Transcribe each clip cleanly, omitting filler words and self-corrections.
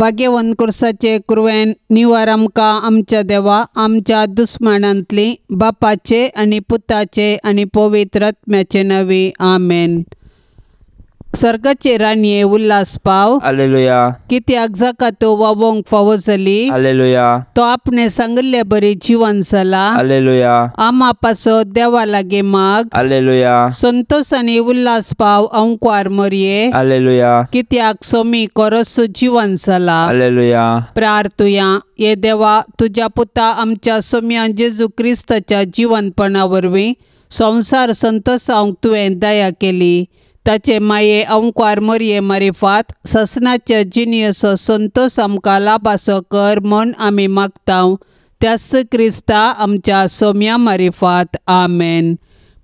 भाग्यवंत कुर्साचे कुरवेन निवार आमकां आमच्या देवा आमच्या दुस्मानांतली बापाचे आनी पुताचे आनी पवित्र आत्म्याचे नांवी आमेन. सर्गाचे राणये उल्हास पाव. हालेलुया. कित्याक जाका तो वावोंक फावो जाली. हालेलुया. तो आपणे सांगिल्ले बरी जिवन जाला. हालेलुया. आमा पासत देवा लागीं माग. हालेलुया. संतोष आनी उल्हास पाव अंकवार मरये. हालेलुया. कित्याक सोमी कोरस जिवन जाला. हालेलुया. प्रार्थुया. हे देवा तुज्या पुता आमच्या सोम्या जेजू क्रिस्ताच्या जिवनपणा वरवीं संवसार संतोषावंक तुवें दया केली. ताचे माये अंकवार मरये मारिफात ससनाच्या जिणेचो संतोष आमकां लाभासो कर म्हूण आमी मागता त्याच क्रिस्ता आमच्या सोम्या मारिफात. आमेन.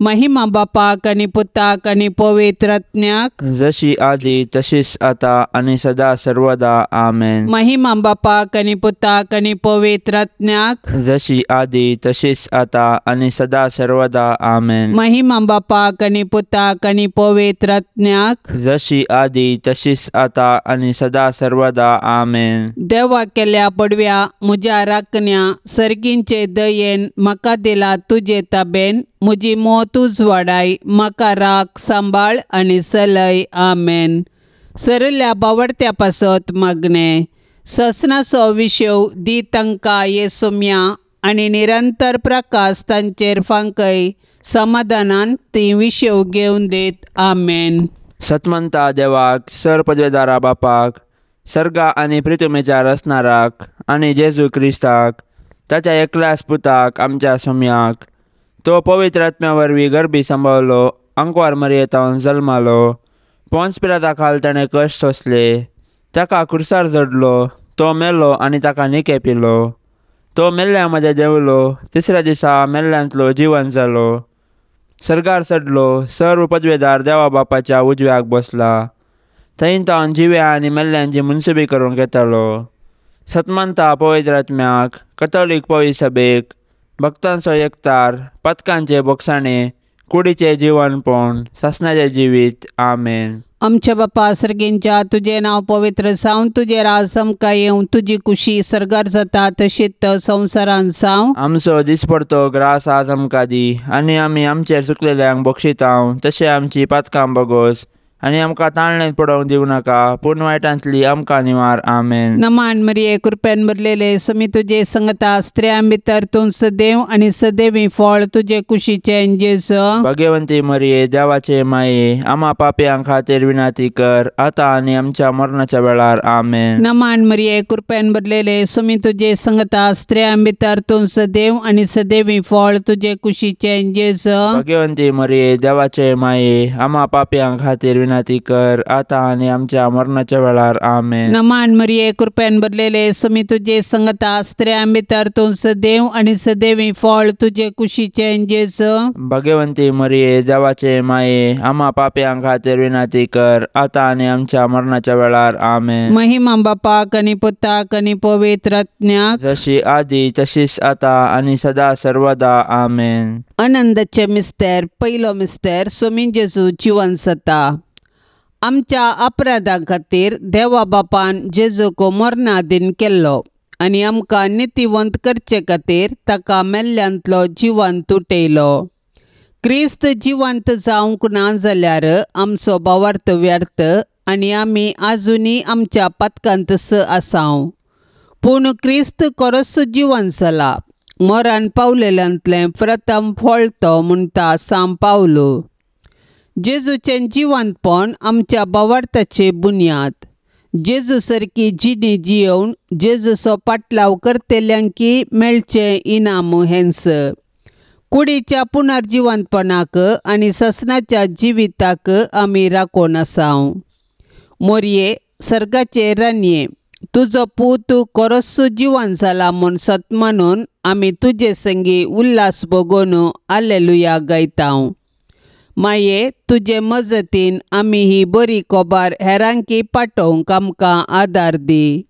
महिमा बापाक आनी पुताक आनी पवित्र आत्म्याक, जशी आदी तशीच आता आनी सदा सर्वदा. आमेन. महिमा बापाक आनी पुताक आनी पवित्र आत्म्याक, जशी आदी तशीच आता आनी सदा सर्वदा. आमेन. महिमा बापाक आनी पुताक आनी पवित्र आत्म्याक, जशी आदी तशीच आता आनी सदा सर्वदा. आमेन. देवा केल्या पडव्या म्हज्या राखण्या सर्गींचे दयेन म्हाका दिला तुजे ताबेन म्हजी मोत उजवाडाय म्हाका राख सांबाळ आनी सलय. आमेन. सरल्या बावडत्या पासत मागणें ससनाचो विशेव दी तांकां ये सोम्या आनी निरंतर प्रकाश तांचेर फांकय समाधानान ती विशेव घेवन देत. आमेन. सतमंता देवाक सर पदवेदारा बापाक सर्गा आनी प्रितुमेच्या रचणाराक आनी जेजू क्रिस्ताक ताच्या एकल्याच पुताक आमच्या सोम्याक तो पवित्र आत्म्या वरवीं गर्भी सांबाळलो अंकवार मरयेतावन जल्मालो पोन्स पिलाता खाल ताणें कश्ट सोंसले ताका कुर्सार जडलो तो मेलो आनी ताका निके पिलो तो मेल्ल्या मदें देंवलो तिसऱ्या दिसा मेल्ल्यांतलो जिवन जालो सर्गार चडलो सर्व पदवेदार देवा बापाच्या उजव्याक बसला थंय तावन जिव्या आनी मेल्ल्यांची मुनसुबी करूंक येतालो. सतमंता पवित्र आत्म्याक कथोलीक पवित्र सभेक भक्तांचो एकतार पथकांचे बोगसाणे कुडीचे जिवनपण सासणाचें जिवीत. आमेन. आमच्या बापा सर्गींच्या तुजें नांव पवित्र जावं तुजें राज आमकां येवं तुजी कुशी सर्गार जाता तशीच संवसारांत जावं. आमचो दिसपडतो ग्रास आज आमकां दी आनी आमी आमचेर चुकलेल्यांक बक्षितांव तशें आमची पातकां बगोस आनी आमकां ताळणेंत पडोवंक दिवं नाका पूण वायटांतली आमकां निवार. आमेन. नमान मरिये कृपेन भरलेले सुमी तुजे संगता स्त्रियां भितर तूं सदैव आनी सदैवी फळ तुजे कुशीचें जेजू. भगवंती मरिये देवाचे माये आमा पापयां खातीर विनंती कर आतां आनी आमच्या मरणाच्या वेळार. आमेन. नमान मरिये कृपेन भरलेले सुमी तुजे संगता स्त्रियां भितर तूं सदैव आनी सदैवी फळ तुजे कुशीचें जेजू. भगवंती मरिये देवाचे माये आमा पापयां खातीर विनंती कर आतां आनी आमच्या मरणाच्या वेळार. आमेन. नमान मरिये कृपेन भरलेले सुमी तुजे संगता स्त्रियां भितर तूं सदैव आनी सदैवी फळ तुजे कुशीचें जेजू. भगवंती मरिये देवाचे माये आमा पापयां खातीर विनंती कर आतां आनी आमच्या मरणाच्या वेळार. आमेन. महिमा बापाक आनी पुताक आनी पवित्र आत्म्याक, जशी आदी तशीच आतां आनी सदा सर्वदा. आमेन. आनंदाचे मिस्तेर पयलो मिस्तेर सोमी जेजू जिवन जाता. आमच्या अपराधां खातीर देवा बापान जेजूक मरणादीन केल्लो आनी आमकां नितीवंत करचे खातीर ताका मेल्ल्यांतलो जिवंत उठयलो. क्रिस्त जिवंत जावंक ना जाल्यार आमचो भावार्थ व्यर्थ आनी आमी आजुनूय आमच्या पातकांत आसाव. पूण क्रिस्त खरोच जिवन जाला मरण पावलेल्यांतलें प्रथम फळ तो म्हणटा सांव पावलो. जेजूचें जिवंतपण आमच्या भावार्थाची बुन्याद. जेजू सारकी जिणी जियोवन जेजूचो पाटलाव करतल्यांकी मेळचें इनाम हेंच. कुडीच्या पुनर्जिवंतपणाक आनी ससनाच्या जिविताक आमी राखून आसाव. मोरये सर्गाचे राणये तुजो पूत खरोच जिवन जाला म्हूण सत मानून आमी तुजे संगी उल्हास भोगोवन आलेलुया गायताव. माये तुजे मजतीन आमी ही बरी खबर हेरांकी पाठोवंक आमकां आदार दी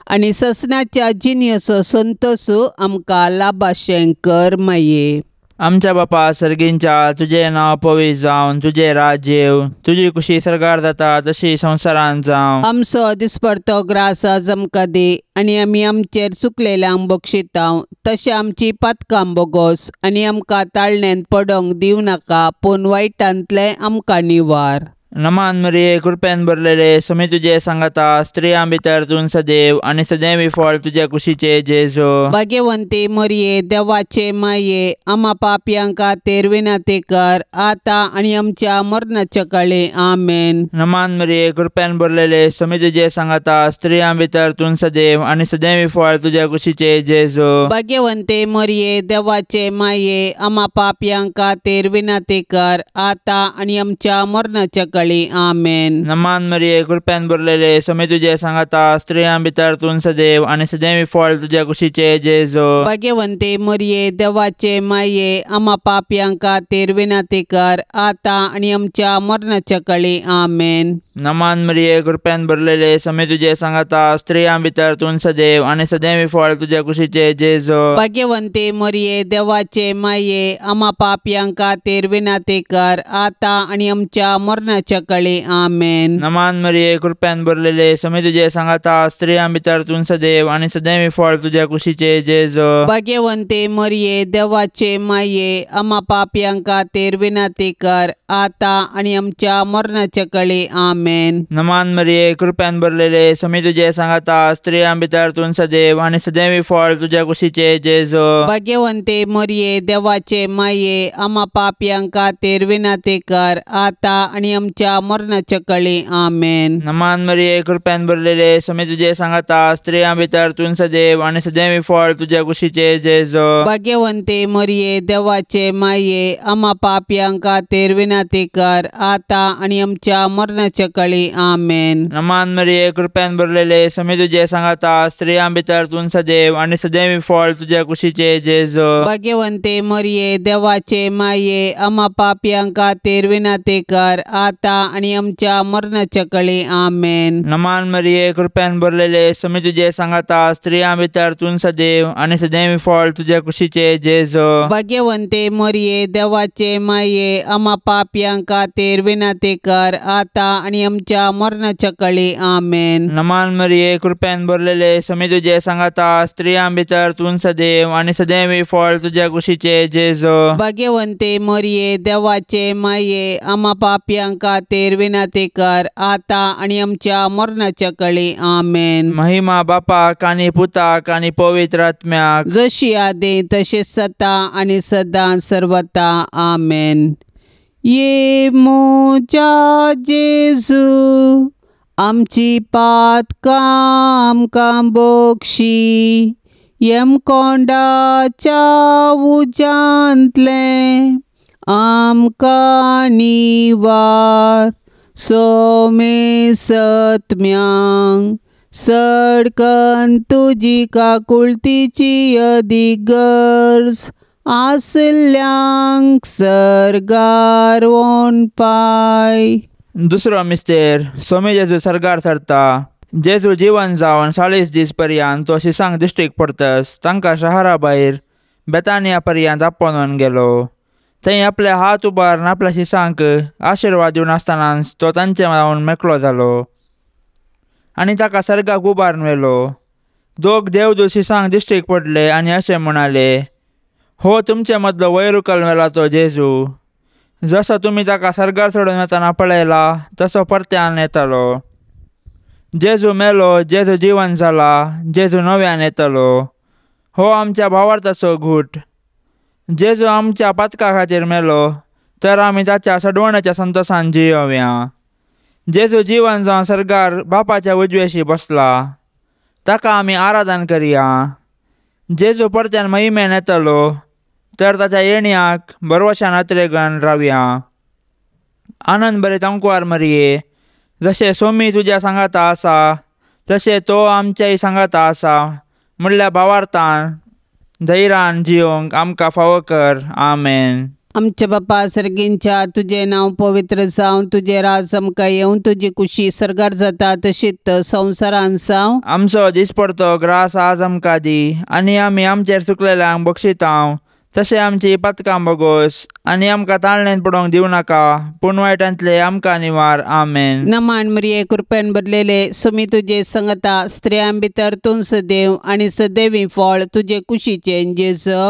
आनी ससनाच्या जिणेचो संतोष आमकां लाभाशें कर माये. आमच्या बापा सर्गींच्या तुजें नांव पवित्र जावन तुजें राज्य येवं तुजी कुशी सर्गार जाता तशी संवसारांत जावं. आमचो दिसपडतो ग्रास आज आमकां दी आनी आमी आमचेर चुकलेल्यांक बक्षितांव तशें आमची पातकां बोगोस आनी आमकां ताळण्यांत पडोंक दिवं नाका पूण वायटांतलें आमकां निवार. नमान मरिये कृपेन भरलेले स्वामी तुजे सांगाता स्त्रियां भितर तूं सदैव आनी सदैव फळ तुज्या कुशीचे जेजू. भाग्यवंती मरिये देवाचे माये आमा पापयां खातीर विनंती कर आतां आनी आमच्या मरणाच्या काळी. आमेन. नमान मरिये कृपेन भरलेले स्वामी तुजे सांगाता स्त्रियां भितर तूं सदैव आनी सदैव फळ तुज्या कुशीचे जेजू. भाग्यवंती मरिये देवाचे माये आमा पापयां खातीर विनंती कर आतां आनी आमच्या मरणाच्या काळी. आमेन. नमान मरिये कृपेन भरलेले स्वामी तुजे सांगाता स्त्रियां भितर तूं सदैव आनी सदैव फळ तुज्या कुशीचे जेजू. भाग्यवंती मरिये देवाचे माये आमा पापयां खातीर विनंती कर आतां आनी आमच्या मरणाच्या काळी. आमेन. नमान मरिये कृपेन भरलेले स्वामी तुजे सांगाता स्त्रियां भितर तूं सदैव आनी सदैव फळ तुज्या कुशीचे जेजू. भाग्यवंती मरिये देवाचे माये आमा पापयां खातीर विनंती कर आतां आनी आमच्या मरणाच्या काळी. आमेन. नमान मरिये कृपेन भरलेले स्वामी तुजे सांगाता स्त्रियां भितर तूं सदैव आनी सदैव फळ तुज्या कुशीचे जेजू. भाग्यवंती मरिये देवाचे माये आमा पापयां खातीर विनंती कर आतां आनी आमच्या मरणाच्या काळी. आमेन. नमान मरिये कृपेन भरलेले स्वामी तुजे सांगाता स्त्रियां भितर तूं सदैव आनी सदैव फळ तुज्या कुशीचे जेजू. भाग्यवंती मरिये देवाचे माये आमा पापयां खातीर विनंती कर आतां आनी आमच्या मरणाच्या काळी. आमेन. नमान मरिये कृपेन भरलेले स्वामी तुजे सांगाता स्त्रियां भितर तूं सदैव आनी सदैव फळ तुज्या कुशीचे जेजू. भाग्यवंती मरिये देवाचे माये आमा पापयां खातीर विनंती कर आतां आनी आमच्या मरणाच्या काळी. आमेन. नमान मरिये कृपेन भरलेले स्वामी तुजे सांगाता स्त्रियां भितर तूं सदैव आनी सदैव फळ तुज्या कुशीचे जेजू. भाग्यवंती मरिये देवाचे माये आमा पापयां खातीर विनंती कर आतां आनी आमच्या मरणाच्या काळी. आमेन. नमान मरिये कृपेन भरलेले स्वामी तुजे सांगाता स्त्रियां भितर तूं सदैव आनी सदैव फळ तुज्या कुशीचे जेजू. भाग्यवंती मरिये देवाचे माये आमा पापयां खातीर विनंती कर आतां आनी आमच्या मरणाच्या काळी. आमेन. नमान मरिये कृपेन भरलेले स्वामी तुजे सांगाता स्त्रियां भितर तूं सदैव आनी सदैव फळ तुज्या कुशीचे जेजू. भाग्यवंती मरिये देवाचे माये आमा पापयां खातीर विनंती कर आतां आनी आमच्या मरणाच्या काळी. आमेन. महिमा बापाक आनी पुताक आनी पवित्र आत्म्याक, जशी आदी तशी सता आनी सदां सर्वता. आमेन. ये म्हज्या जेजू आमची पातकां आमकां बक्षी यमकोंडाच्या उज्यांतलें आमकां निवार सोमे सत्म्यांक सडकन तुजी काकुळतीची अदीक गरज आसल्यांक सर्गार वोनपाय. दुसरो मिस्तेर स्वामी जेजू सर्गार सरता. जेजू जिवन जावन 40 दीस पर्यंत तो शिसांक दिश्टीक पडतस तांकां शहरा भायर बेतानिया पर्यंत आपोवन गेलो. थंय आपले हात उबारून आपल्या शिसांक आशिर्वाद दिवन आसतनाच तो तांचे जावन मेकळो जालो आनी ताका सर्गाक उबारून व्हेलो. दोग देवदूत शिसांक दिश्टीक पडले आनी अशें म्हणाले, हो तुमचे मदलो वयर उखल व्हेला तो जेजू, जसो तुमी ताका सर्गार सोडून वतना पळयला तसो परत्यान येतलो. जेजू मेलो, जेजू जिवन जाला, जेजू नव्यान येतलो. हो आमच्या भावार्थाचो घूट. जेजू आमच्या पातका खातीर मेलो तर आमी ताच्या सडवण्याच्या संतोशान जियोवया. जेजू जिवन जावन सर्गार बापाच्या उजवेशी बसला, ताका आमी आराधन करया. जेजू परत्यान महिमेन येतलो तर ताच्या येण्याक भरवशान अत्रेगन रावया. आनंद बरे तंकुवार मरिये, जशें सोमी तुज्या सांगाता आसा तशें तो आमच्याय सांगाता आसा म्हणल्या भावार्थान धैर्यान जियोंक आमकां फावो कर. आमेन. आमच्या बापा सर्गींच्या तुजें नांव पवित्र जावं, तुजें राज आमकां येवं, तुजी कुशी सर्गार जाता तशीच संवसारान जावं. आमचो दिसपडतो ग्रास आज आमकां दी आनी आमी आमचेर चुकलेल्यांक बक्षितांव तशें आमची पातकां बोगोस आनी आमकां ताळणेंत पडोवंक दिवं नाका, पूण वायटांतले आमकां निवार. आमेन. नमान मरिये, कृपेन भरलेले, सुमी तुजे संगता, स्त्रियां भितर तूं सदैव आनी सदैवी फळ तुजे कुशीचें जेजू.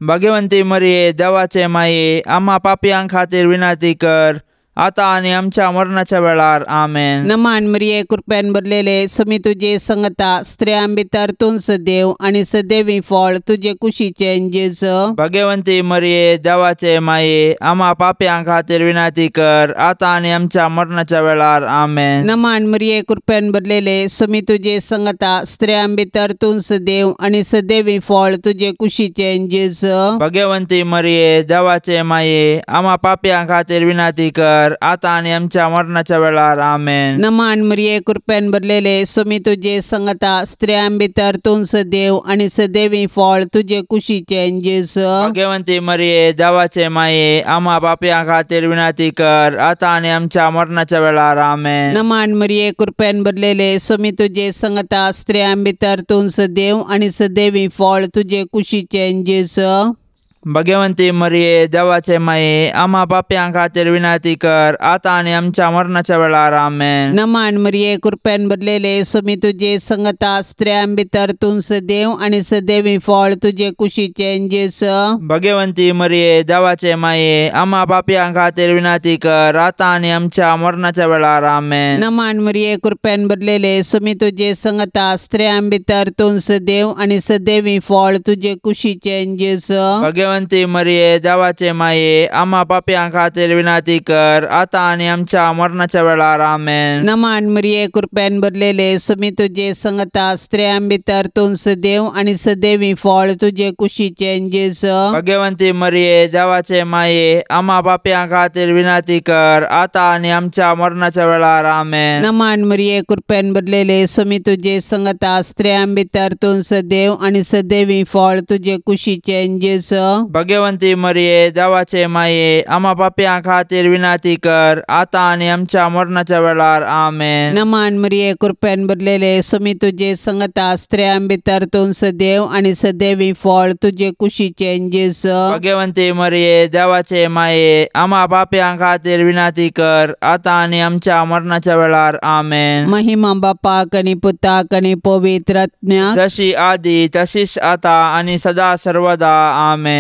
भाग्यवंती मरिये, देवाचे माये, आम्हा पापयां खातीर विनंती कर, आतां आनी आमच्या मरणाच्या वेळार. आमेन. नमान मरिये, कृपेन भरलेले, सुमी तुजे संगता, स्त्रियां भितर तूं सदैव आनी सदैवी फळ तुजे कुशीचें जेजू. भाग्यवंती मरिये, देवाचे माये, आम्हा पापयां खातीर विनंती कर, आतां आनी आमच्या मरणाच्या वेळार. आमेन. नमान मरिये, कृपेन भरलेले, सुमी तुजे संगता, स्त्रियां भितर तूं सदैव आनी सदैवी फळ तुजे कुशीचें जेजू. भाग्यवंती मरिये, देवाचे माये, आम्हा पापयां खातीर विनंती कर, आतां आनी आमच्या मरणाच्या वेळार. आमेन. नमान मरिये, कृपेन भरलेले, सुमी तुजे संगता, स्त्रियां भितर तूं सदैव आनी सदैवी फळ तुजे कुशीचें जेजू. भाग्यवंती मरिये, देवाचे माये, आम्हा पापयां खातीर विनंती कर, आतां आनी आमच्या मरणाच्या वेळार. आमेन. नमान मरिये, कृपेन भरलेले, सुमी तुजे संगता, स्त्रियां भितर तूं सदैव आनी सदैवी फळ तुजे कुशीचें जेजू. भाग्यवंती मरिये, देवाचे माये, आम्हा पापयां खातीर विनंती कर, आतां आनी आमच्या मरणाच्या वेळार. आमेन. नमान मरिये, कृपेन भरलेले, सुमी तुजे संगता, स्त्रियां भितर तूं सदैव आनी सदैवी फळ तुजे कुशीचें जेजू. भाग्यवंती मरिये, देवाचे माये, आम्हा पापयां खातीर विनंती कर, आतां आनी आमच्या मरणाच्या वेळार. आमेन. नमान मरिये, कृपेन भरलेले, सुमी तुजे संगता, स्त्रियां भितर तूं सदैव आनी सदैवी फळ तुजे कुशीचें जेजू. भाग्यवंती मरिये, देवाचे माये, आम्हा पापयां खातीर विनंती कर, आतां आनी आमच्या मरणाच्या वेळार. आमेन. नमान मरिये, कृपेन भरलेले, सुमी तुजे संगता, स्त्रियां भितर तूं सदैव आनी सदैवी फळ तुजे कुशीचें जेजू. भाग्यवंती मरिये, देवाचे माये, आम्हा पापयां खातीर विनंती कर, आतां आनी आमच्या मरणाच्या वेळार. आमेन. नमान मरिये, कृपेन भरलेले, सुमी तुजे संगता, स्त्रियां भितर तूं सदैव आनी सदैवी फळ तुजे कुशीचें जेजू. भाग्यवंती मरिये, देवाचे माये, आम्हा पापयां खातीर विनंती कर, आतां आनी आमच्या मरणाच्या वेळार. आमेन. नमान मरिये, कृपेन भरलेले, सुमी तुजे संगता, स्त्रियां भितर तूं सदैव आनी सदैवी फळ तुजे कुशीचें जेजू. भाग्यवंती मरिये, देवाचे माये, आम्हा पापयां खातीर विनंती कर, आतां आनी आमच्या मरणाच्या वेळार. आमेन. महिमा बापाक आनी पुताक आनी पवित्र आत्म्याक, जशी आदी तशीच आतां आनी सदा सर्वदा. आमेन.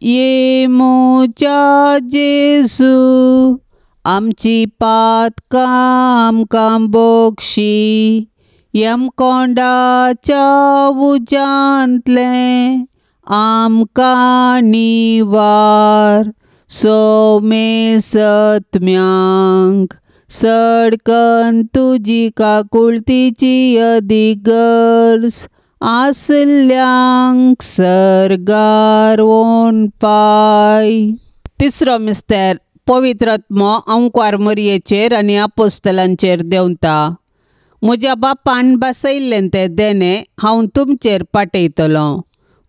ये म्हज्या जेजू, आमची पातकां आमकां बोगशी, यमकोंडाच्या उज्यांतलें आमकां निवार, सोमे सत्म्यांक सडकन तुजी काकुळतीची अदीक गरज आसल्यांक सर्गार पाय. तिसरो मिस्तेर, पवित्र आत्मो अंकवार मरयेचेर आनी आपोस्तलांचेर देंवता. म्हज्या बापान बसयल्लें तें देणें हांव तुमचेर पाठयतलो,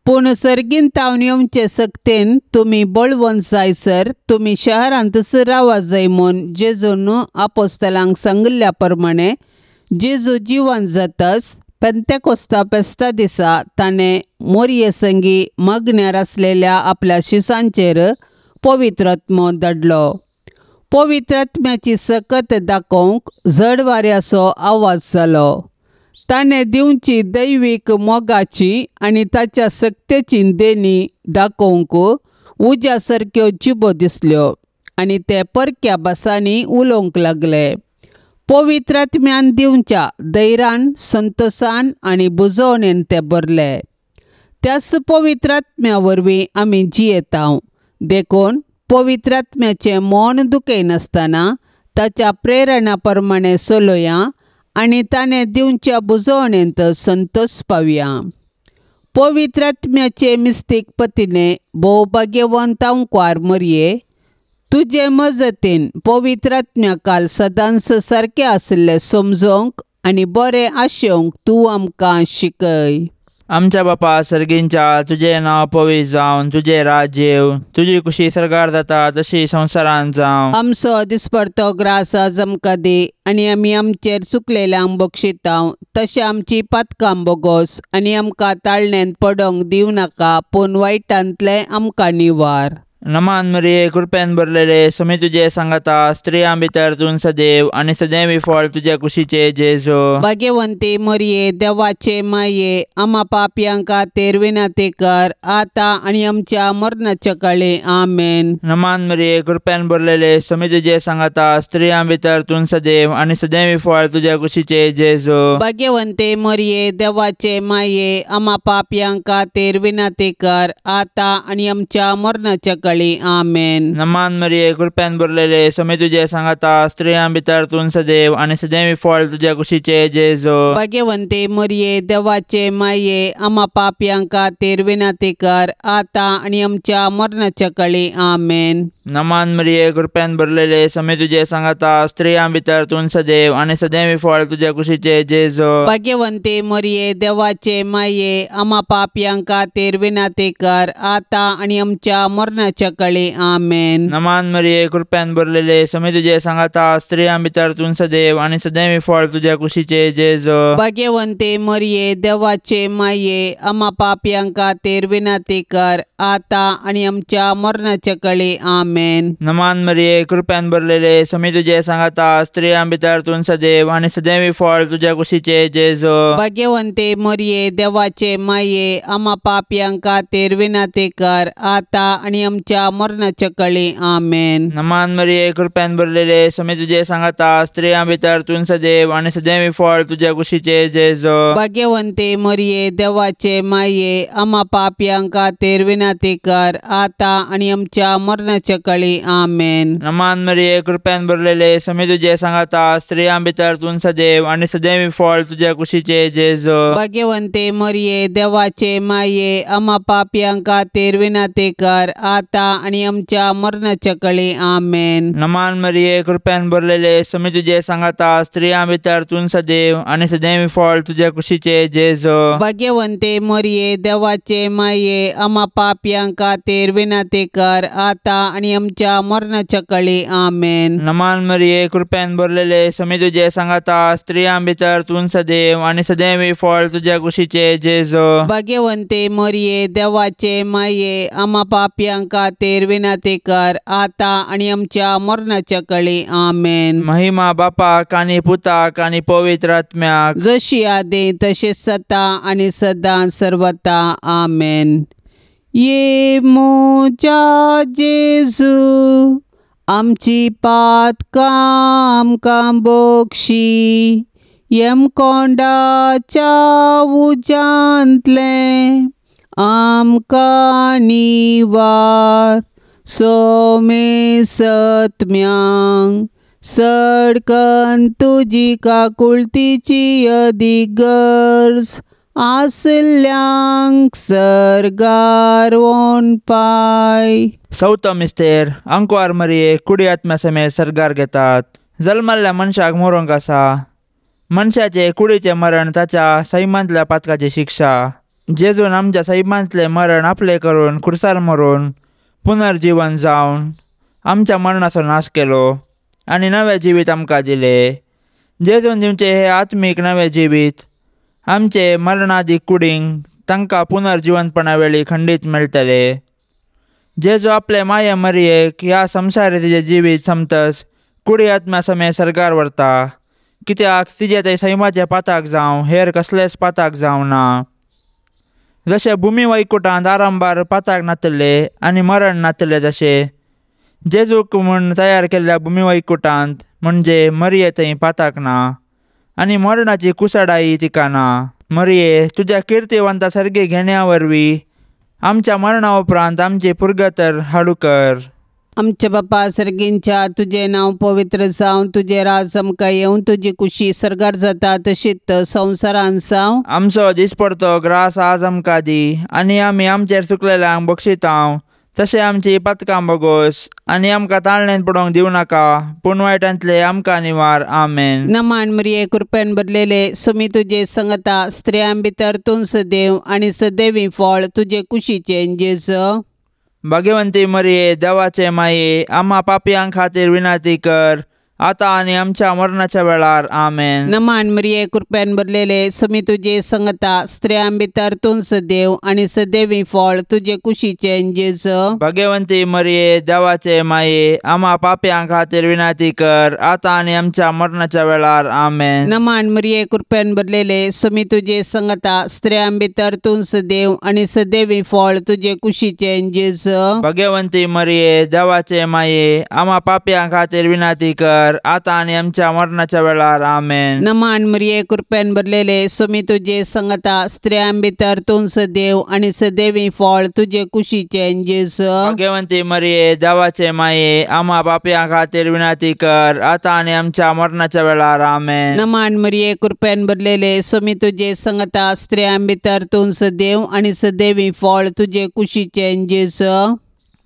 पूण सर्गीन तावन येवचे सक्तेन तुमी बळवंत जायसर तुमी शहरांतच रावा जाय म्हूण जेजून आपोस्तलांक सांगिल्ल्या प्रमाणे जेजू जिवन जातच पेंतेकोस्ता फेस्ता दिसा ताणें मोरये संगी मागण्यार आसलेल्या आपल्या शिसांचेर पवित्र आत्मो धाडलो. पवित्र आत्म्याची सकत दाखोवंक जड वाऱ्याचो आवाज जालो. ताणें दिवची दैवीक मोगाची आनी ताच्या सक्तेची देणी दाखोवंक उज्या सारक्यो जिबो दिसल्यो आनी ते परक्या भासांनी उलोवंक लागले. पवित्र आत्म्यान दिवच्या धैर्यान, संतोसान आनी बुजवणेन ते भरले. त्याच पवित्र आत्म्या वरवीं आमी जियेता, देखून पवित्र आत्म्याचें मन दुखयनासतना ताच्या प्रेरणा प्रमाणे चलोया आनी ताणें दिवच्या बुजवणेंत संतोष पावया. पवित्र आत्म्याचे मिस्तीक पतीने भोव भाग्यवंत अंकवार मरये, तुजे मजतीन पवित्र आत्म्या काल सदांच सारकें आशिल्लें समजोवंक आनी बरें आशेवंक तूं आमकां शिकय. आमच्या बापा सर्गींच्या तुजें नांव पवित्र जावन तुजें राज्य येवं, तुजी कुशी सर्गार जाता तशी संवसारांत जावं। आमचो दिसपडतो ग्रास आज आमकां दी आनी आमी आमचेर चुकलेल्यांक बक्षितांव तशें आमची पातकां बोगोस आनी आमकां ताळण्यांत पडोंक दिवं नाका पूण वायटांतलें आमकां निवार। नमान मरिये कृपेन भरलेले स्वामी तुजे सांगाता, स्त्रियां भितर तूं सदैव आनी सदैवी फळ तुज्या कुशीचे जेजू। भाग्यवंती मरिये देवाचे माये आमा पापयां खातीर विनंती कर आतां आनी आमच्या मरणाच्या काळी। आमेन। नमान मरिये कृपेन भरलेले स्वामी तुजे सांगाता, स्त्रियां भितर तूं सदैव आनी सदैवी फळ तुज्या कुशीचे जेजू। भाग्यवंती मरिये देवाचे माये आमा पापयां खातीर विनंती कर आतां आनी आमच्या मरणाच्या काळी। आमेन। नमान मरिये कृपेन भरलेले स्वामी तुजे सांगाता, स्त्रियां भितर तूं सदैव आनी सदैवी फळ तुज्या कुशीचे जेजू। भाग्यवंती मरिये देवाचे माये आमा पापयां खातीर विनंती कर आतां आनी आमच्या मरणाच्या काळी। आमेन। नमान मरिये कृपेन भरलेले स्वामी तुजे सांगाता, स्त्रियां भितर तूं सदैव आनी सदैवी फळ तुज्या कुशीचे जेजू। भाग्यवंती मरिये देवाचे माये आमा पापयां खातीर विनंती कर आतां आनी आमच्या मरणाच्या काळी। आमेन। नमान मरिये कृपेन भरलेले स्वामी तुजे सांगाता, स्त्रियां भितर तूं सदैव आनी सदैवी फळ तुज्या कुशीचे जेजू। भाग्यवंती मरिये देवाचे माये आमा पापयां खातीर विनंती कर आतां आनी आमच्या मरणाच्या काळी। आमेन। नमान मरिये कृपेन भरलेले स्वामी तुजे सांगाता, स्त्रियां भितर तूं सदैव आनी सदैवी फळ तुज्या कुशीचे जेजू। भाग्यवंती मरिये देवाचे माये आमा पापयां खातीर विनंती कर आतां आनी आमच्या मरणाच्या काळी। आमेन। नमान मरिये कृपेन भरलेले स्वामी तुजे सांगाता, स्त्रियां भितर तूं सदैव आनी सदैवी फळ तुज्या कुशीचे जेजू। भाग्यवंती मरिये देवाचे माये आमा पापयां खातीर विनंती कर आतां आनी आमच्या मरणाच्या काळी। आमेन। नमान मरिये कृपेन भरलेले स्वामी तुजे सांगाता, स्त्रियां भितर तूं सदैव आनी सदैवी फळ तुज्या कुशीचे जेजू। भाग्यवंती मरिये देवाचे माये आमा पापयां खातीर विनंती कर आतां आनी आमच्या मरणाच्या काळी। आमेन। नमान मरिये कृपेन भरलेले स्वामी तुजे सांगाता, स्त्रियां भितर तूं सदैव आनी सदैवी फळ तुज्या कुशीचे जेजू। भाग्यवंती मरिये देवाचे माये आमा पापयां खातीर विनंती कर आतां आनी आमच्या मरणाच्या काळी। आमेन। नमान मरिये कृपेन भरलेले स्वामी तुजे सांगाता, स्त्रियां भितर तूं सदैव आनी सदैवी फळ तुज्या कुशीचे जेजू। भाग्यवंती मरिये देवाचे माये आमा पापयां खातीर विनंती कर आतां आनी आमच्या मरणाच्या काळी। आमेन। महिमा बापाक आनी पुताक आनी पवित्र आत्म्याक, जशी आदी तशी सता आनी सदां सर्वता। आमेन। ये म्हज्या जेजू आमची पातकां आमकां बक्षी, यमकोंडाच्या उज्यांतलें आमकां निवार, सोमे सत्म्यांक सडकन तुजी काकुळतीची अदीक गरज आसल्यांक सर्गार वोन पाय। चवथो मिस्तेर अंकवार मरिये कुडी आत्म्या समेत सर्गार घेतात। जल्मल्ल्या मनशाक मरूंक आसा। मनशाचे कुडीचें मरण ताच्या सैमांतल्या पातकाची शिक्षा। जेजून आमच्या सैमांतलें मरण आपलें करून खुर्सार मरून पुनर्जीवन जावन आमच्या मरणाचो नाश केलो आनी नवें जिवीत आमकां दिलें। जेजून दिवचें हें आत्मीक नवें जिवीत आमचे मरणादी कुडींक तांकां पुनर्जिवनपणा वेळी खंडीत मेळटलें। जेजू आपले माये मरियेक ह्या संवसारी तिजें जिवीत समतस कुडी आत्म्या समेत सर्गार व्हरता, कित्याक तिजें थंय सैमाचें पाताक जावं हेर कसलेंच पाताक जावं ना। जशें भुमी वैकुटांत आरंभार पाताक नातले आनी मरण नातलें, तशें जेजूक म्हूण तयार केल्ल्या भुमी वैकुटांत म्हणजे मरिये थंय पाताक ना आनी मरणाची कुसडाई तिका ना। मरिये तुज्या किर्तिवंता सर्गी घेण्या वरवीं आमच्या मरणा उपरांत आमची पुर्गतर हाडू कर। आमच्या बापा सर्गींच्या तुजें नांव पवित्र जावं, तुजें राज आमकां येवं, तुजी कुशी सर्गार जाता तशीच संवसारांत जावं। आमचो दिसपडतो ग्रास आज आमकां दी आनी आमी आमचेर चुकलेल्यांक बक्षितांव तशें आमची पातकां बोगोस आनी आमकां ताळणेंत पडोवंक दिवं नाका पूण वायटांतले आमकां निवार. आमेन. नमान मरिये कृपेन भरलेले सुमी तुजे संगता स्त्रियां भितर तूं सदैव आनी सदैवी फळ तुजे कुशीचें जेजू. भाग्यवंती मरिये देवाचे माये आम्हा पापयां खातीर विनंती कर आतां आनी आमच्या मरणाच्या वेळार. आमेन. नमान मरिये कृपेन भरलेले सुमी तुजे संगता स्त्रियां भितर तूं सदैव आनी सदैवी फळ तुजे कुशीचें जेजू. भाग्यवंती मरिये देवाचे माये आम्हा पापयां खातीर विनंती कर आतां आनी आमच्या मरणाच्या वेळार. आमेन. नमान मरिये कृपेन भरलेले सुमी तुजे संगता स्त्रियां भितर तूं सदैव आनी सदैवी फळ तुजे कुशीचें जेजू. भाग्यवंती मरिये देवाचे माये आम्हा पापयां खातीर विनंती कर आतां आनी आमच्या मरणाच्या वेळार. आमेन. नमान मरिये कृपेन भरलेले सुमी तुजे संगता स्त्रियां भितर तूं सदैव आनी सदैवी फळ तुजे कुशीचें जेजू. भाग्यवंती मरिये देवाचे माये आम्हा पापयां खातीर विनंती कर आतां आनी आमच्या मरणाच्या वेळार. आमेन. नमान मरिये कृपेन भरलेले सुमी तुजे संगता स्त्रियां भितर तूं सदैव आनी सदैवी फळ तुजे कुशीचें जेजू.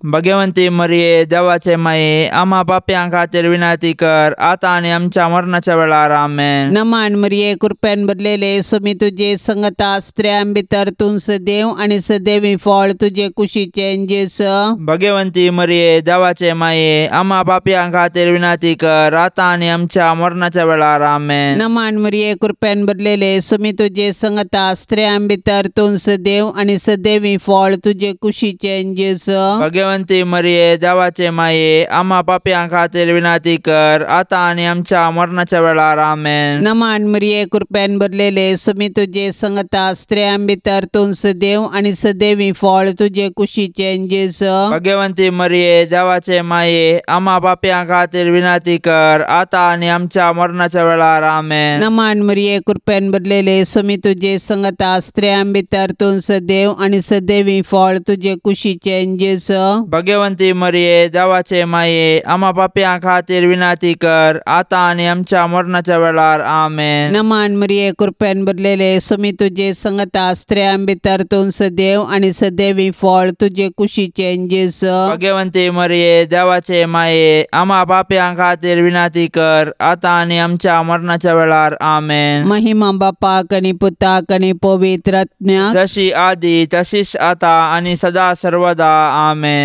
भाग्यवंती मरिये देवाचे माये आम्हा पापयां खातीर विनंती कर आतां आनी आमच्या मरणाच्या वेळार. आमेन. नमान मरिये कृपेन भरलेले सुमी तुजे संगता स्त्रियां भितर तूं सदैव आनी सदैवी फळ तुजे कुशीचें जेजू. भाग्यवंती मरिये देवाचे माये आम्हा पापयां खातीर विनंती कर आतां आनी आमच्या मरणाच्या वेळार. आमेन. नमान मरिये कृपेन भरलेले सुमी तुजे संगता स्त्रियां भितर तूं सदैव आनी सदैवी फळ तुजे कुशीचें जेजू. भाग्यवंती मरिये देवाचे माये आम्हा पापयां खातीर विनंती कर आतां आनी आमच्या मरणाच्या वेळार. आमेन. नमान मरिये कृपेन भरलेले सुमी तुजे संगता स्त्रियां भितर तूं सदैव आनी सदैवी फळ तुजे कुशीचें जेजू. भाग्यवंती मरिये देवाचे माये आम्हा पापयां खातीर विनंती कर आतां आनी आमच्या मरणाच्या वेळार. आमेन. नमान मरिये कृपेन भरलेले सुमी तुजे संगता स्त्रियां भितर तूं सदैव आनी सदैवी फळ तुजे कुशीचें जेजू. भाग्यवंती मरिये देवाचे माये आम्हा पापयां खातीर विनंती कर आतां आनी आमच्या मरणाच्या वेळार. आमेन. नमान मरिये कृपेन भरलेले सुमी तुजे संगता स्त्रियां भितर तूं सदैव आनी सदैवी फळ तुजे कुशीचें जेजू. भाग्यवंती मरिये देवाचे माये आम्हा पापयां खातीर विनंती कर आतां आनी आमच्या मरणाच्या वेळार. आमेन. महिमा बापाक आनी पुताक आनी पवित्र आत्म्याक, जशी आदी तशीच आतां आनी सदा सर्वदा. आमेन.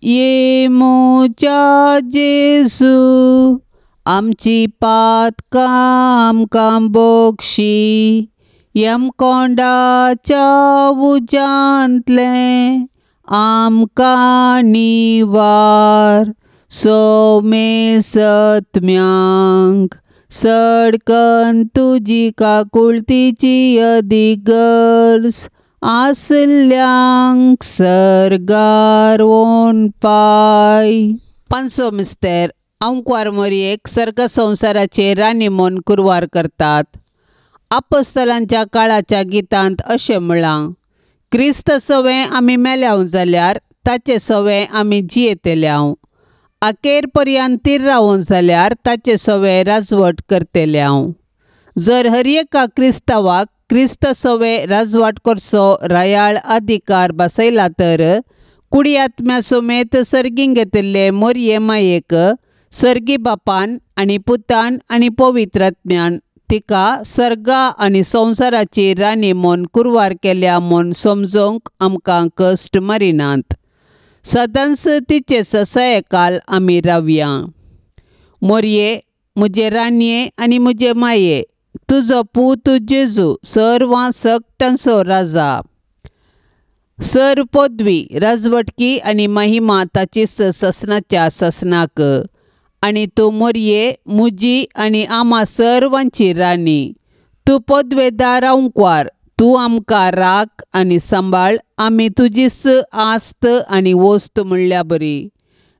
ये म्हज्या जेजू आमची पातकां आमकां बोगशी यमकोंडाच्या उज्यांतलें आमकां निवार सोमे सत्म्यांक सडकन तुजी काकुळतीची अदीक गरज आसल्यांक सर्गार पाय. पांचवो मिस्तेर आंकवार मरियेक सर्ग संवसाराचे राणी म्हूण कुरवार करतात. आपोस्तलांच्या काळाच्या गितांत अशें म्हळां, क्रिस्त सवें आमी मेल्याव जाल्यार ताचे सवें आमी जियेतल्याव, अखेर पर्यंत तीर रावून जाल्यार ताचे सवें राजवट करतल्याव. जर हर एका क्रिस्तांवाक क्रिस्त सवें राजवाट करचो रायाळ अधिकार बसयला तर कुडी आत्म्या समेत सर्गीं घेतिल्ले मोरये मायेक सर्गी बापान आनी पुतान आनी पवित्र आत्म्यान तिका सर्गा आनी संवसाराची राणी म्हूण कुरवार केल्या म्हूण समजूंक आमकां कश्ट मारिनात. सदांच तिचे ससायकाल आमी रावया. मोरये म्हजे राणये आनी म्हजे माये, तुजो पूत जेजू सर्वां सकटांचो राजा, सर पदवी राजवटकी आनी महिमा ताची ससनाच्या ससनाक, आनी तूं मोरये म्हजी आनी आमा सर्वांची राणी, तूं पदवेदार आंकवार, तूं आमकां राख आनी सांबाळ, आमी तुजीच आस्त आनी वस्त म्हणल्या बरी.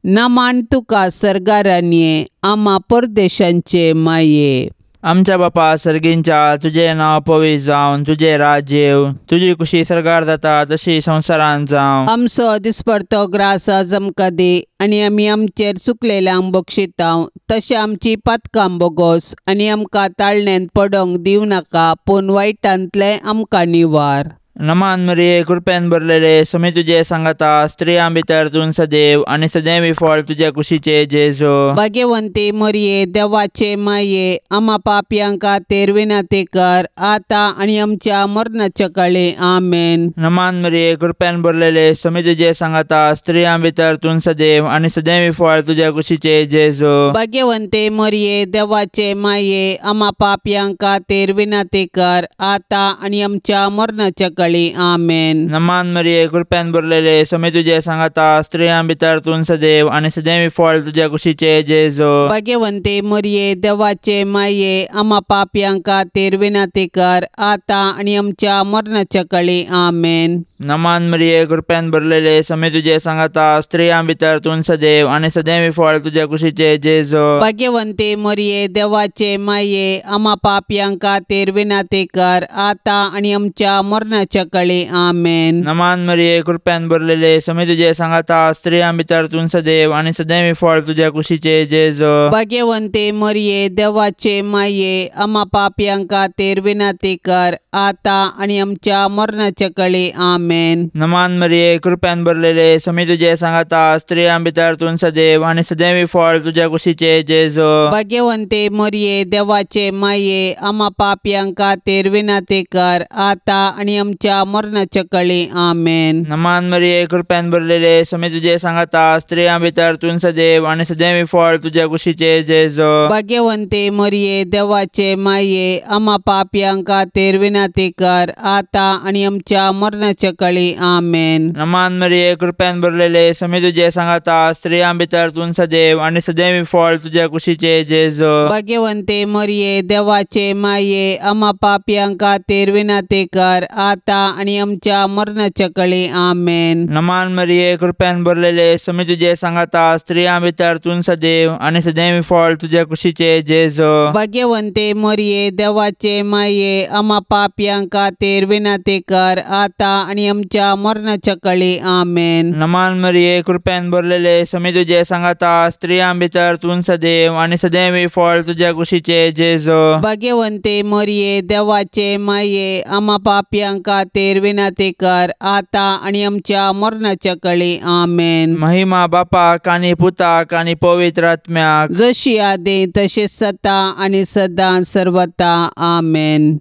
नमान तुका सर्गा राणये, आमा परदेशांचे माये. आमच्या बापा सर्गींच्या तुजें नांव पवित्र जावन तुजें राज्य येवं, तुजी कुशी सर्गार जाता तशी संवसारांत जावं. आमचो दिसपडतो ग्रास आज आमकां दी आनी आमी आमचेर चुकलेल्यांक बक्षितांव तशें आमची पातकां बोगोस आनी आमकां ताळण्यांत पडोंक दिवं नाका पूण वायटांतलें आमकां निवार. नमान मरिये कृपेन भरलेले स्वामी तुजे सांगाता स्त्रियां भितर तूं सदैव आनी सदैवी फळ तुज्या कुशीचे जेजू। भाग्यवंती मरिये देवाचे माये आमा पापयां खातीर विनंती कर आतां आनी आमच्या मरणाच्या काळी आमेन। नमान मरिये कृपेन भरलेले स्वामी तुजे सांगाता स्त्रियां भितर तूं सदैव आनी सदैवी फळ तुज्या कुशीचे जेजू। भाग्यवंती मरिये देवाचे माये आमा पापयां खातीर विनंती कर आतां आनी आमच्या मरणाच्या काळी आमेन। नमान मरिये कृपेन भरलेले स्वामी तुजे सांगाता स्त्रियां भितर तूं सदैव आनी सदैवी फळ तुज्या कुशीचे जेजू। भाग्यवंती मरिये देवाचे माये आमा पापयां खातीर विनंती कर आतां आनी आमच्या मरणाच्या काळी आमेन। नमान मरिये कृपेन भरलेले स्वामी तुजे सांगाता स्त्रियां भितर तूं सदैव आनी सदैवी फळ तुज्या कुशीचे जेजू। भाग्यवंती मरिये देवाचे माये आमा पापयां खातीर विनंती कर आतां आनी आमच्या मरणाच्या काळी आमेन। नमान मरिये कृपेन भरलेले स्वामी तुजे सांगाता स्त्रियां भितर तूं सदैव आनी सदैवी फळ तुज्या कुशीचे जेजू। भाग्यवंती मरिये देवाचे माये आमा पापयां खातीर विनंती कर आतां आनी आमच्या मरणाच्या काळी आमेन। नमान मरिये कृपेन भरलेले स्वामी तुजे सांगाता स्त्रियां भितर तूं सदैव आनी सदैवी फळ तुज्या कुशीचे जेजू। भाग्यवंती मरिये देवाचे माये आमा पापयां खातीर विनंती कर आतां आनी आमच्या मरणाच्या काळी आमेन। नमान मरिये कृपेन भरलेले स्वामी तुजे सांगाता स्त्रियां भितर तूं सदैव आनी सदैवी फळ तुज्या कुशीचे जेजू। भाग्यवंती मरिये देवाचे माये आमा पापयां खातीर विनंती कर आतां आनी आमच्या मरणाच्या काळी आमेन। नमान मरिये कृपेन भरलेले स्वामी तुजे सांगाता स्त्रियां भितर तूं सदैव आनी सदैवी फळ तुज्या कुशीचे जेजू। भाग्यवंती मरिये देवाचे माये आमा पापयां खातीर विनंती कर आतां आनी आमच्या मरणाच्या काळी आमेन। नमान मरिये कृपेन भरलेले स्वामी तुजे सांगाता स्त्रियां भितर तूं सदैव आनी सदैवी फळ तुज्या कुशीचे जेजू। भाग्यवंती मरिये देवाचे माये आमा पापयां खातीर विनंती कर आतां आनी आमच्या मरणाच्या काळी आमेन। नमान मरिये कृपेन भरलेले स्वामी तुजे सांगाता स्त्रियां भितर तूं सदैव आनी सदैवी फळ तुज्या कुशीचे जेजू। भाग्यवंती मरिये देवाचे माये आमा पापयां खातीर विनंती कर आतां आनी आमच्या मरणाच्या काळी आमेन। महिमा बापाक आनी पुताक आनी पवित्र आत्म्याक, जशी आदी तशी सता आनी सदां सर्वता आमेन।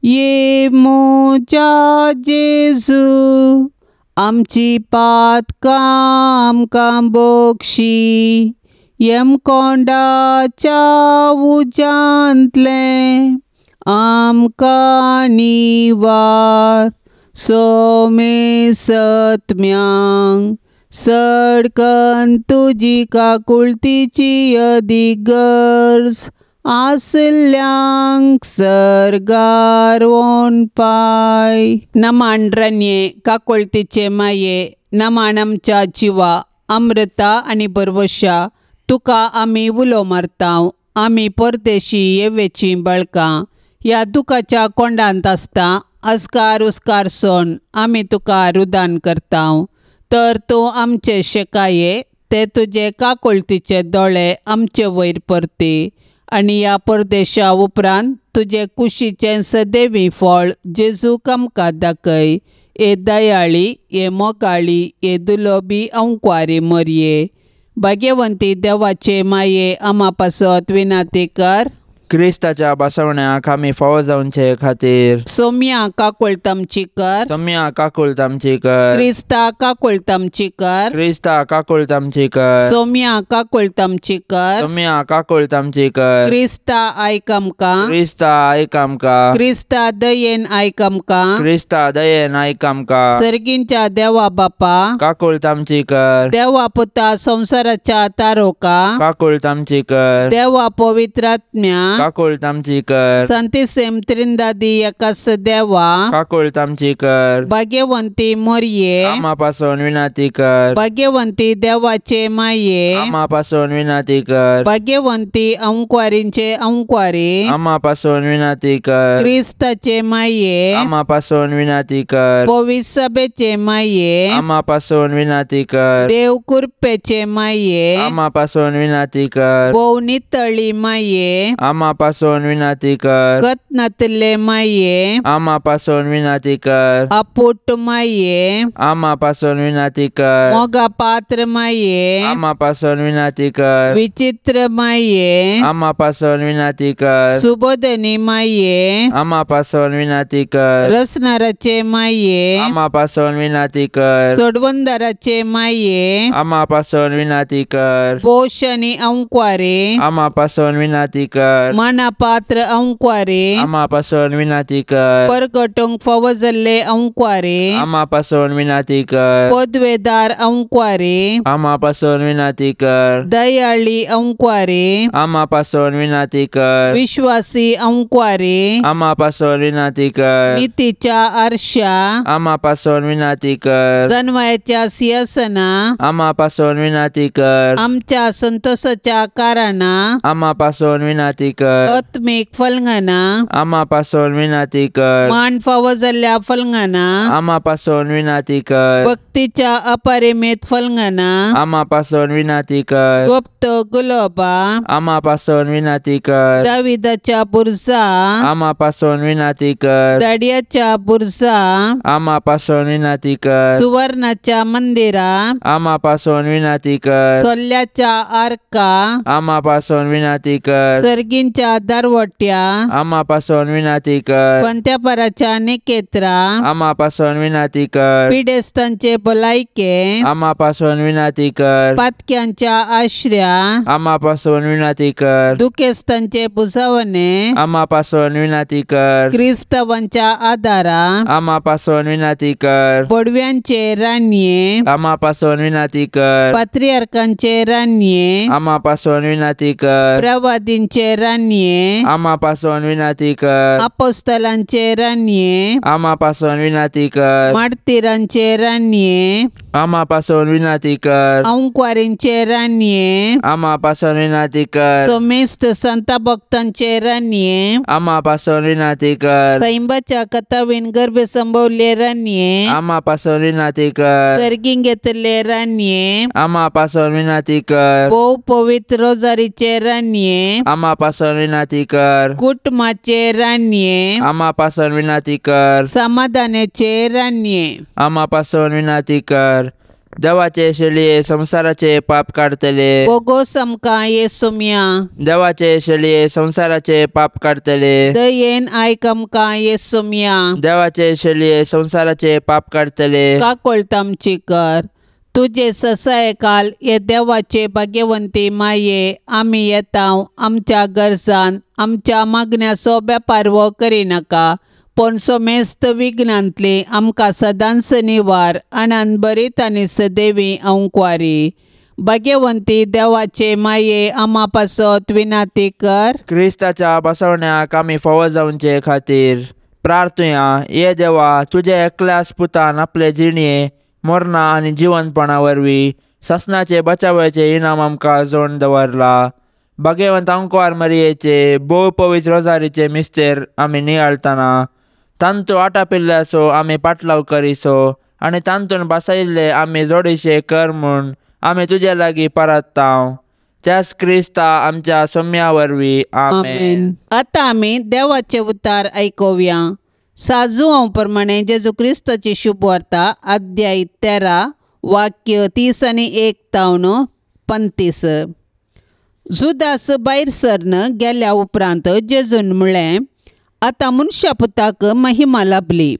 ये म्हज्या जेजू आमची पातकां आमकां बक्षी यमकोंडाच्या उज्यांतलें आमकां निवार सोमे सत्म्यांक सडकन तुजी काकुळतीची अदीक गरज आसल्यांक सर्गार वोनपाय। नमान रन्ये काकुळतीचे माये नमान आमच्या जिवा अमृता आनी बरवशा तुका आमी उलो मारता। आमी परदेशी येवेचीं बळकां ह्या दुखाच्या कोंडांत आसता अस्कार उस्कार सोन आमी तुका रुदान करता। तर तूं आमचे शेकाये ते तुजे काकुळतीचे दोळे आमचे वयर परती आनी ह्या परदेशा उपरांत तुजे कुशीचें सदैवी फळ जेजूक आमकां दाखय। ए दयाळी ए मोगाळी ए दुलोबी अंकवारी मरये भाग्यवंती देवाचे माये आमा पासत विनंती कर। क्रिस्ताच्या बसवण्याक आमी फावो जावचे खातीर सोम्या काकुळत आमची कर। सोम्या काकुळत आमची कर। क्रिस्ता काकुळत आमची कर। क्रिस्ता काकुळत आमची कर। सोम्या काकुळत आमची कर। सोम्या काकुळत आमची कर। क्रिस्ता आयक आमकां। क्रिस्ता आयक आमकां। क्रिस्ता दयेन आयक आमकां। क्रिस्ता दयेन आयक आमकां। सर्गींच्या देवा बापा काकुळत आमची कर। देवा पुता संवसाराच्या तारोका काकुळत आमची कर। देवा पवित्रात्म्या काकुळत आमची कर। संतिसेम त्रिंदादी एकास देवा काकुळत आमची कर। भाग्यवंती मोरये आमा पासून विनंती कर। भाग्यवंती देवाचे माये आमा पासून विनंती कर। भाग्यवंती अंकवारींचे अंकवारी आमा पासून विनंती कर। क्रिस्ताचे माये आमा पासून विनंती कर। पवित्र सभेचे माये आमा पासून विनंती कर। देव कृपेचे माये आमा पासून विनंती कर। भोव नितळी माये आमा पासून विनाती कर। कत नातिल्ले माये आमा पासून विनाती कर। अपुट माये आमा पासून विनाती कर। मोगा पात्र माये आमा पासून विनाती कर। विचित्र माये आमा पासून विनाती कर। सुबोधनी माये आमा पासून विनाती कर। रसनाराचे माये आमा पासून विनाती कर। सोडवंदाराचे माये आमा पासून विनाती कर। पोषणी अंक्वारे आमा पासून विनाती कर। मना पात्र अंक्वारे आमा पासून विनाती कर। परगटूंक फावो जाल्ले अंक्वारे आमा पासून विनाती कर। पदवेदार अंक्वारे आमा पासून विनाती कर। दयाळी अंक्वारे आमा पासून विनाती कर। विश्वासी अंक्वारे आमा पासून विनाती कर। नितीच्या आरशा आमा पासून विनाती कर। जनवायाच्या सिंहासना आमा पासून विनाती कर। आमच्या संतोषाच्या कारणा आमा पासून विनाती कर। आत्मिक फलंगना आमा पासून विनाती कर। मान फावो जाल्ल्या फलंगना आमा पासून विनाती कर। भक्तीच्या अपरिमित फलंगना आमा पासून विनाती कर। गुप्त गुलोबा आमा पासून विनाती कर। दाविदाच्या बुरजा आमा पासून विनाती कर। दाडियाच्या बुरजा आमा पासून विनाती कर। सुवर्णाच्या मंदिरा आमा पासून विनाती कर। सोल्ल्याच्या आर्का आमा पासून विनाती कर। सर्गींच्या दरवट्या आमा पासून विनाती कर। पंत्यापराच्या निकेत्रा आमा पासून विनाती कर। पिडेस्तांचे भलायके आमा पासून विनाती कर। पातक्यांच्या आश्र्या आमा पासून विनाती कर। दुखेस्तांचे बुजावणे आमा पासून विनाती कर। क्रिस्तावांच्या आदारा आमा पासून विनाती कर। बडव्यांचे राणये आमा पासून विनाती कर। पात्रियार्कांचे राणये आमा पासून विनाती कर। प्रवादींचे राणये आमा पासून विनाती कर। अपोस्तलांचे राणये आमा पासून विनाती कर। मार्तीरांचे राणये आमा पासून विनाती कर। अंक्वारींचे राणये आमा पासून विनाती कर। समेस्त संता भक्तांचे राणये आमा पासून विनाती कर। सैंबाच्या कथावीन गर्भे संभवले राणये आमा पासून विनाती कर। सर्गीं घेतले राणये आमा पासून विनाती कर। भोव पवित्र रोजारीचे राणये आमा पासून विनाती कर। कुटुंबाचे राणये आमा पासून विनाती कर। समाधानाचे राणये आमा पासून विनाती कर। देवाचे शेळये संसाराचे पाप काडतले बोगोस आमकां येसुम्या देवाचे शेळये संसाराचे पाप काडतले दयेन आयक आमकां येसुम्या देवाचे शेळये संसाराचे पाप काडतले काकोळत आमची कर। तुजे ससायकाल हे देवाचे भाग्यवंती माये आमी येता आमच्या गरजान आमच्या मागण्याचो बेपारवो करिनाका पूण समेस्त विघ्नांतली आमकां सदांच निवार आनंद बरीत आनी सदैवी अंकवारी। भाग्यवंती देवाचे माये आमा पासत विनाती कर। क्रिस्ताच्या बसवण्याक आमी फावो जावचे खातीर प्रार्थुया। ये देवा, तुज्या एकल्याच पुतान आपले जिणये मरणा आनी जिवनपणा वरवीं सासणाचे बचावाचे इनाम आमकां जोडून दवरला। भाग्यवंत अंकवार मरियेचे भोव पवित्र रोजारीचे मिस्तेर आमी नियाळतना तांतू आटापिल्ल्याचो आमी पाटलाव करिसो आनी तांतून बसयिल्ले आमी जोडीशे कर म्हूण आमी तुजे लागीं परत्ताव। त्याच क्रिस्ता आमच्या सोम्या वरवीं आमेन। आतां आमी देवाचे उतार आयकुया। साजुआंव प्रमाणे जेजू क्रिस्ताची शुभवार्ता अध्याय 13 वाक्य 30 आनी 1 तावन 35। जुदास भायर सरन गेल्या उपरांत जेजून म्हळें, आतां मनशा पुताक महिमा लाभली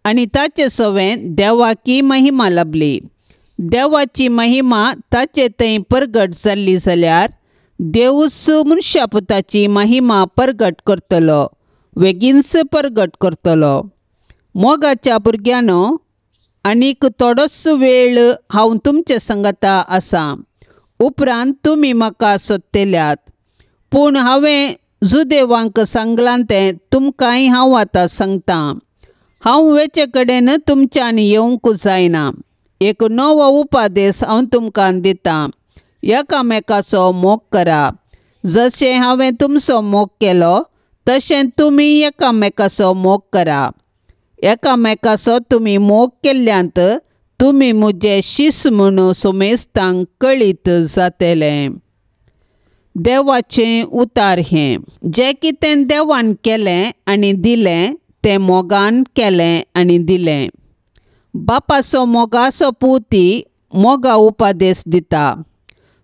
आनी ताचे सवें देवाकी महिमा लाभली। देवाची महिमा ताचे थंय परगट जाल्ली जाल्यार देवूच मनशा पुताची महिमा परगट करतलो, वेगीनच परगट करतलो। मोगाच्या भुरग्यांनो, आनीक थोडोच वेळ हांव तुमचे संगता आसा, उपरांत तुमी म्हाका सोदतल्यात, पूण हांवें जुदेवांक सांगलां तें तुमकांय हांव आतां सांगतां। हांव वेचे कडेन तुमच्यान येवंक जायना। एक नवो उपादेश हांव तुमकां दितां, एकामेकाचो मोग करा। जशें हांवें तुमचो मोग केलो तशें तुमी एकामेकाचो मोग करा। एकामेकाचो तुमी मोग केल्ल्यांत तुमी म्हजे शिस म्हणून सुमेस्तांक कळीत जातलें। देवाचें उतार हें. जें कितें देवान केलें आनी दिलें तें मोगान केलें आनी दिलें. बापाचो मोगाचो पुती मोगा उपदेश दिता.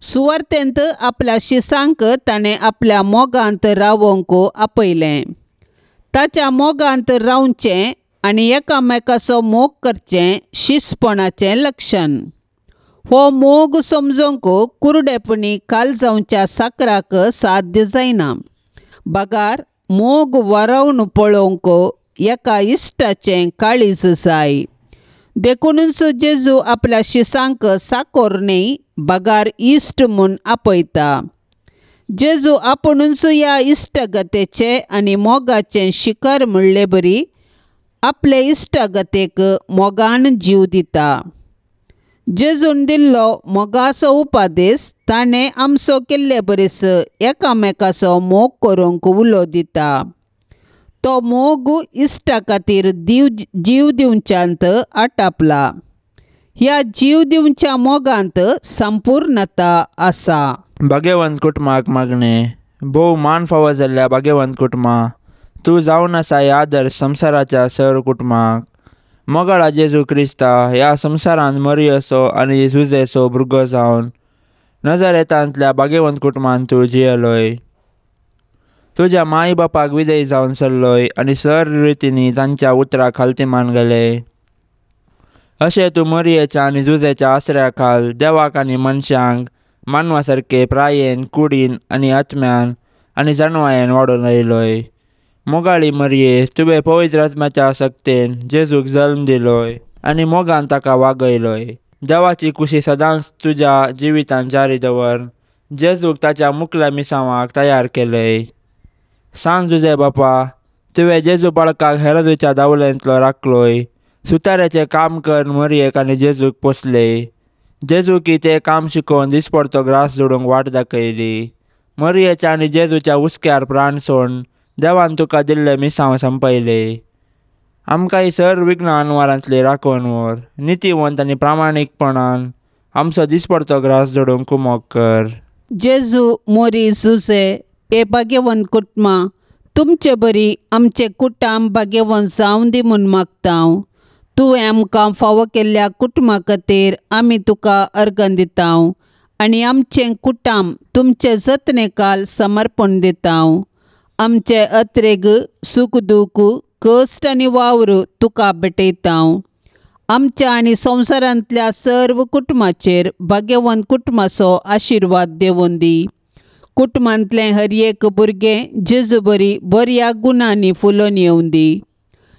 सुवार्थेंत आपल्या शिसांक ताणें आपल्या मोगांत रावोंक आपयलें. ताच्या मोगांत रावचें आनी एकामेकाचो मोग करचें शिसपणाचें लक्षण. हो मोग समजूंक कुरडेपणी काल जावच्या साकराक साध्य जायना. बगार मोग वरोवन पळोवंक एका इश्टाचें काळीज जाय. देखूनच जेजू आपल्या शिसांक साकोर न्हय बगार इश्ट म्हूण आपयता. जेजू आपुणूच ह्या इश्टागतेचें आनी मोगाचें शिखर म्हणले बरी आपले इश्टागतेक मोगान जीव दिता. जेजून दिल्लो मोगाचो उपदेश ताणें आमचो केल्ले बरीस एकामेकाचो मोग करूंक उलो दिता. तो मोग इश्टा खातीर जीव दिवच्यांत आटापला. ह्या जीव दिवच्या मोगांत संपूर्णता आसा. भाग्यवंत कुटुंबाक मागणें. भोव मान फावो जाल्ल्या भाग्यवंत कुटुंबा, तूं जावन आसा हे आदर्श संवसाराच्या सर कुटुंबाक. मोगाळा जेजू क्रिस्ता ह्या संवसारांत मरियसो आनी जुजेचो भुरगो जावन नजरेतांतल्या भाग्यवंत कुटुंबान तूं जियेलोय. तुज्या माय बापाक विजयी जावन सरलोय आनी सर रितींनी तांच्या उतराक खालती मान घाले. अशें तूं मरियेच्या आनी जुजेच्या आसऱ्या खाल देवाक आनी मनशांक मानवा सारके प्रायेन कुडीन आनी आत्म्यान आनी जाणवायेन वाडोवन आयलोय. मोगाळी मरिये, तुवें पवित्र आत्म्याच्या सक्तेन जेजूक जल्म दिलोय आनी मोगान ताका वागयलोय. देवाची कुशी सदांच तुज्या जिवितान जारी दवर जेजूक ताच्या मुखल्या मिसांवाक तयार केलय. सांज जुजे बापा, तुवें जेजू बाळकाक हेरोदीच्या दावलेंतलो राखलोय. सुताऱ्याचें काम कर मरियेक आनी जेजूक पोसले. जेजूकी तें काम शिकोवन दिसपडतो ग्रास जोडूंक वाट दाखयली. मरियेच्या आनी जेजूच्या हुस्क्यार प्राण सोड देवान तुका दिल्ले मिसांव संपयले. आमकांय सर विघ्न अनवारांतले राखोवन व्हर. नितीवंत आनी प्रामाणीकपणान आमचो दिसपडतो ग्रास जोडूंक कुमोक कर. जेजू मोरी जुजे हे भाग्यवंत कुटुंबा, तुमचे बरी आमचें कुटुंब भाग्यवंत जावं दी म्हूण मागता हांव. तुवें आमकां फावो केल्ल्या कुटुंबा खातीर आमी तुका अर्गण दिता आनी आमचें कुटुंब तुमचे जतनेकाल समर्पण दिता. आमचे अत्रेग सूख दूख कश्ट आनी वावर तुका भेटयता. आमच्या आनी संवसारांतल्या सर्व कुटुंबाचेर भाग्यवंत कुटुंबाचो आशिर्वाद देवून दी. कुटुंबांतलें हर एक भुरगें जेजू बरी बऱ्या गुणांनी फुलोवन येवं दी.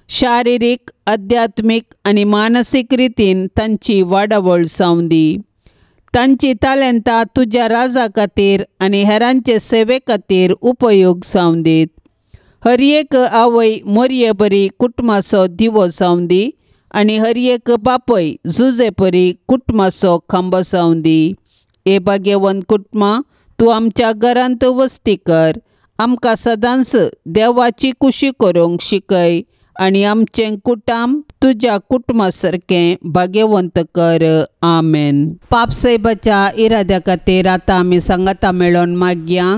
शारिरीक आध्यात्मीक आनी मानसीक रितीन तांची वाडावळ जावं दी. तांची तालेंतां तुज्या राजा खातीर आनी हेरांचे सेवे खातीर उपयोग जावं दीत. हर एक आवय मोरये बरी कुटुंबाचो दिवो जावं दी आनी हर एक बापय जुजे परी कुटुंबाचो खांबो जावं दी. हे भाग्यवंत कुटुंबा, तूं आमच्या घरांत वस्ती कर. आमकां सदांच देवाची कुशी करूंक शिकय आनी आमचें कुटुंब तुज्या कुटुंबा सारकें भाग्यवंत कर. आमेन. पापसाहेबाच्या इराद्या खातीर आतां आमी सांगाता मेळोवन मागया.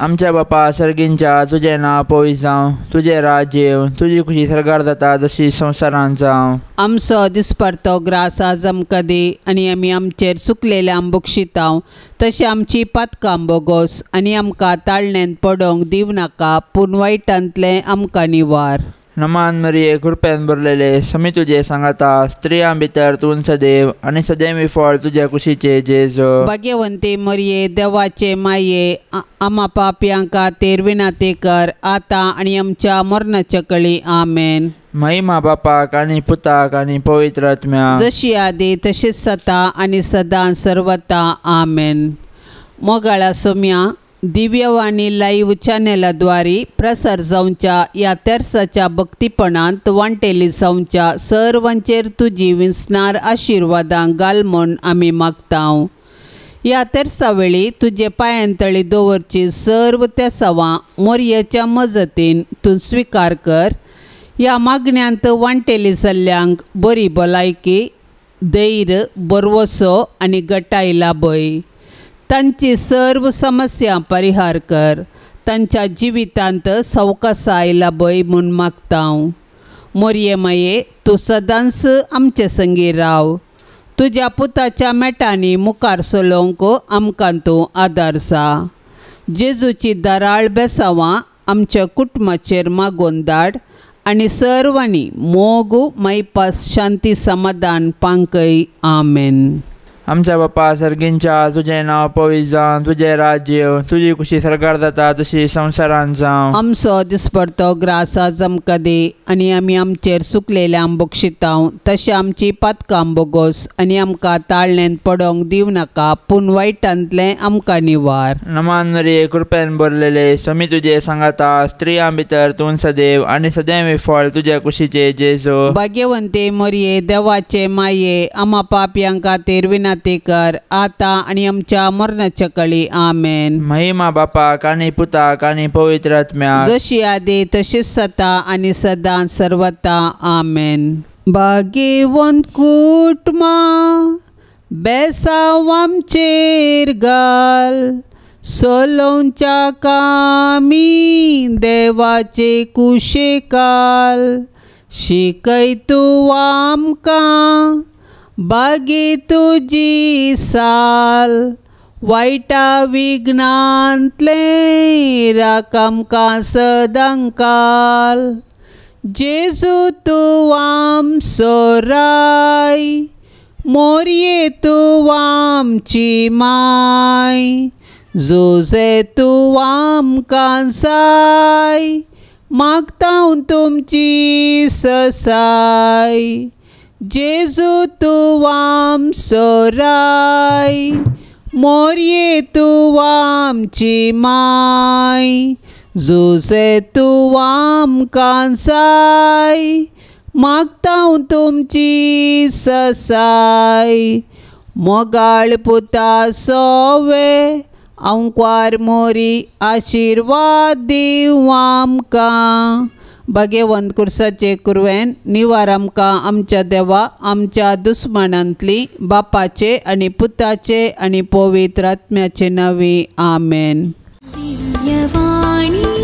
आमच्या बापा सर्गींच्या, तुजें नांव पवित्र जावं, तुजें राज्य येवं, तुजी खुशी सर्गार जाता तशी संवसारांत जावं. आमचो दिसपडतो ग्रास आज आमकां दी आनी आमी आमचेर चुकलेल्यांक बक्षितांव तशें आमची पातकां बोगोस आनी आमकां ताळण्यांत पडोवंक दिवं नाका, पूण वायटांतलें आमकां निवार. नमान मरिये, कृपेन भरलेले, समी तुजे सांगाता, स्त्रियां भितर तूं सदैव आनी सदैवी फळ तुज्या कुशीचे जेजू. भाग्यवंती मरिये, देवाचे माये, आमा पापयां खातीर विनंती कर आतां आनी आमच्या मरणाच्या कळी. आमेन. महिमा बापाक आनी पुताक आनी पवित्र आत्म्याक, जशी आदी तशीच सता आनी सदां सर्वता. आमेन. मोगाळा सोम्या, दिव्यवाणी लाईव्ह चॅनलाद्वारे प्रसार जावच्या ह्या तेर्साच्या भक्तीपणांत वांटेली जावच्या सर्वांचेर तुजी विंचणार आशिर्वादां घाल म्हूण आमी मागता. ह्या तेर्सा वेळी तुजे पांयांतळी दवरची सर्व तेसावां मोरयेच्या मजतीन तूं स्विकार कर. ह्या मागण्यांत वांटेली जाल्ल्यांक बरी भलायकी, धैर्य, बरवसो आनी गटाय लाभय. तांची सर्व समस्या परिहार कर तांच्या जिवितांत सवकासाय लाभय म्हूण मागता. मोरये माये तूं सदांच आमचे संगी राव. तुज्या पुताच्या मेटांनी मुखार चलोवंक आमकां तूं आदार जा. जेजूची दराळ बेसांवां आमच्या कुटुंबाचेर मागोवन धाड आनी सर्वांनी मोग मैपास शांती समाधान पांकय. आमेन. आमच्या बापा सर्गींच्या तुजें नांव पवित्र जावं, तुजें राज्य येवं, तुजी खुशी सरकार जाता तशी संवसारांत जावं. आमचो दिसपडतो ग्रास आज आमकां दी आनी आमी आमचेर सुकलेल्यांक बक्षितांव तशें आमची पातकां बोगोस आनी आमकां ताळणेंत पडोंक दिवं नाका पूण वायटांतलें आमकां निवार. नमान मरिये कृपेन भरलेले स्वामी तुजे सांगाता, स्त्रियां भितर तूं सदैव आनी सदैव फळ तुज्या कुशीचे जेजू. भाग्यवंते मरिये देवाचे माये आमा पापयां खातीर विनंती कर आता आनी आमच्या मरणाच्या कळी. आमेन. महिमा बापाक आनी पुताक आनी पवित्र आत्म्याक, जशी आदी तशीच सता आनी सदां सर्वता. आमेन. भाग्यवंत कुटुंबा बेसांव आमचेर घाल सोलोवच्या कामी देवाचे कुशेकाल शिकय तूं आमकां बागी तुजी साल वायटा विघ्नांतलें राख आमकां सदांकाल. जेजू तूं आमचो राय मोरये तूं आमची माय जुजे तूं आमकां जाय मागता तुमची ससाय. जेजू तूं आमचो राय मोरये तूं आमची माय जुजे तूं आमकां जाय मागता तुमची ससाय. मोगाळ पुता सोवे आंकवार मोरी आशिर्वाद दिवं आमकां. भाग्यवंत कुर्साचे कुरवेन निवार आमकां आमच्या देवा आमच्या दुस्मानांतली बापाचे आनी पुताचे आनी पवित्र आत्म्याचे नांवी. आमेन. दिव्यवाणी.